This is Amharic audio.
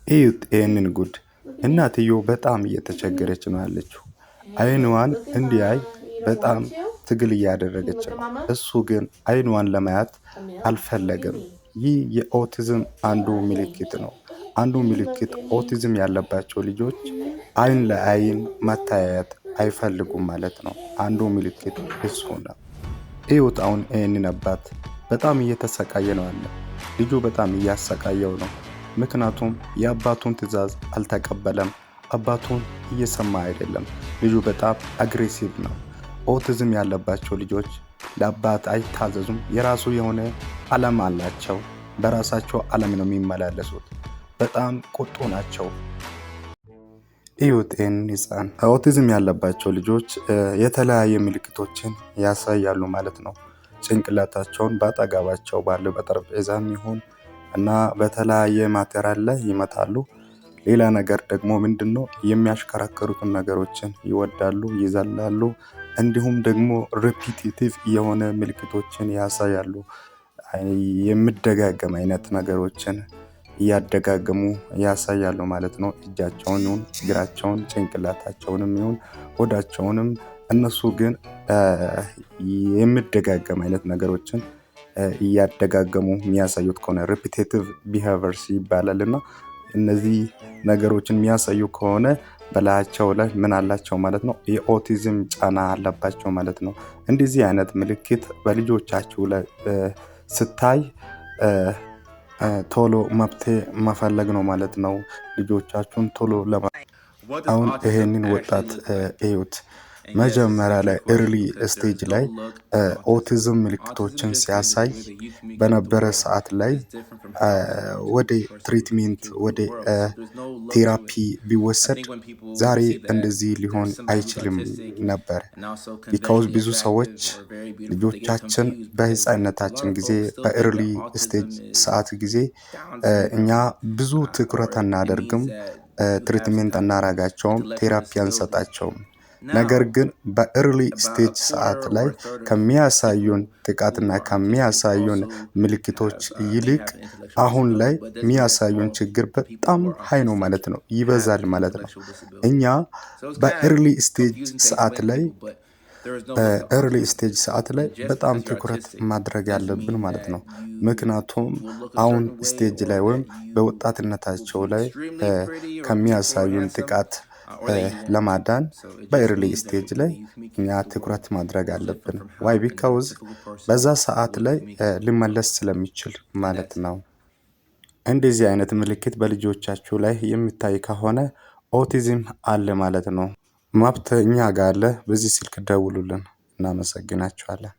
እዩት ይህንን ጉድ! እናትየው በጣም እየተቸገረች ነው ያለችው። አይንዋን እንዲያይ በጣም ትግል እያደረገች ነው። እሱ ግን አይንዋን ለማየት አልፈለገም። ይህ የኦቲዝም አንዱ ምልክት ነው። አንዱ ምልክት ኦቲዝም ያለባቸው ልጆች አይን ለአይን መተያየት አይፈልጉም ማለት ነው። አንዱ ምልክት እሱ ነው። እዩት አሁን ይህንን አባት በጣም እየተሰቃየ ነው ያለ። ልጁ በጣም እያሰቃየው ነው። ምክንያቱም የአባቱን ትዕዛዝ አልተቀበለም። አባቱን እየሰማ አይደለም። ልጁ በጣም aggressive ነው። ኦቲዝም ያለባቸው ልጆች ለአባት አይታዘዙም። የራሱ የሆነ ዓለም አላቸው። በራሳቸው ዓለም ነው የሚመላለሱት። በጣም ቁጡ ናቸው። እዩት ይህንን ህፃን። ኦቲዝም ያለባቸው ልጆች የተለያየ ምልክቶችን ያሳያሉ ማለት ነው። ጭንቅላታቸውን በአጠገባቸው ባለው በጠረጴዛም ይሁን እና በተለያየ material ላይ ይመታሉ። ሌላ ነገር ደግሞ ምንድነው? የሚያሽከረክሩትን ነገሮችን ይወዳሉ፣ ይዘላሉ። እንዲሁም ደግሞ repetitive የሆነ ምልክቶችን ያሳያሉ። የሚደጋገም አይነት ነገሮችን እያደጋገሙ ያሳያሉ ማለት ነው። እጃቸውን ይሁን እግራቸውን፣ ጭንቅላታቸውንም ይሁን ሆዳቸውንም፣ እነሱ ግን የሚደጋገም አይነት ነገሮችን እያደጋገሙ የሚያሳዩት ከሆነ repetitive behaviors ይባላል። እና እነዚህ ነገሮችን የሚያሳዩ ከሆነ በላያቸው ላይ ምን አላቸው ማለት ነው? የኦቲዝም ጫና አለባቸው ማለት ነው። እንደዚህ አይነት ምልክት በልጆቻችሁ ላይ ስታይ ቶሎ መፍትሄ መፈለግ ነው ማለት ነው። ልጆቻችሁን ቶሎ ለማ አሁን ይሄንን ወጣት እዩት። መጀመሪያ ላይ early stage ላይ ኦቲዝም ምልክቶችን ሲያሳይ በነበረ ሰዓት ላይ ወደ treatment፣ ወደ therapy ቢወሰድ ዛሬ እንደዚህ ሊሆን አይችልም ነበር። Because ብዙ ሰዎች ልጆቻችን በህፃንነታችን ጊዜ፣ በ early stage ሰዓት ጊዜ እኛ ብዙ ትኩረት አናደርግም፣ treatment አናረጋቸውም፣ therapy አንሰጣቸውም። ነገር ግን በ early stage ሰዓት ላይ ከሚያሳዩን ጥቃትና ከሚያሳዩን ምልክቶች ይልቅ አሁን ላይ የሚያሳዩን ችግር በጣም high ነው ማለት ነው፣ ይበዛል ማለት ነው። እኛ በ early stage ሰዓት ላይ፣ early stage ሰዓት ላይ በጣም ትኩረት ማድረግ ያለብን ማለት ነው። ምክንያቱም አሁን stage ላይ ወይም በወጣትነታቸው ላይ ከሚያሳዩን ጥቃት ለማዳን በ early stage ላይ እኛ ትኩረት ማድረግ አለብን። Why? Because በዛ ሰዓት ላይ ሊመለስ ስለሚችል ማለት ነው። እንደዚህ አይነት ምልክት በልጆቻችሁ ላይ የሚታይ ከሆነ ኦቲዝም አለ ማለት ነው። መብት እኛ ጋር አለ። በዚህ ስልክ ደውሉልን። እናመሰግናችኋለን።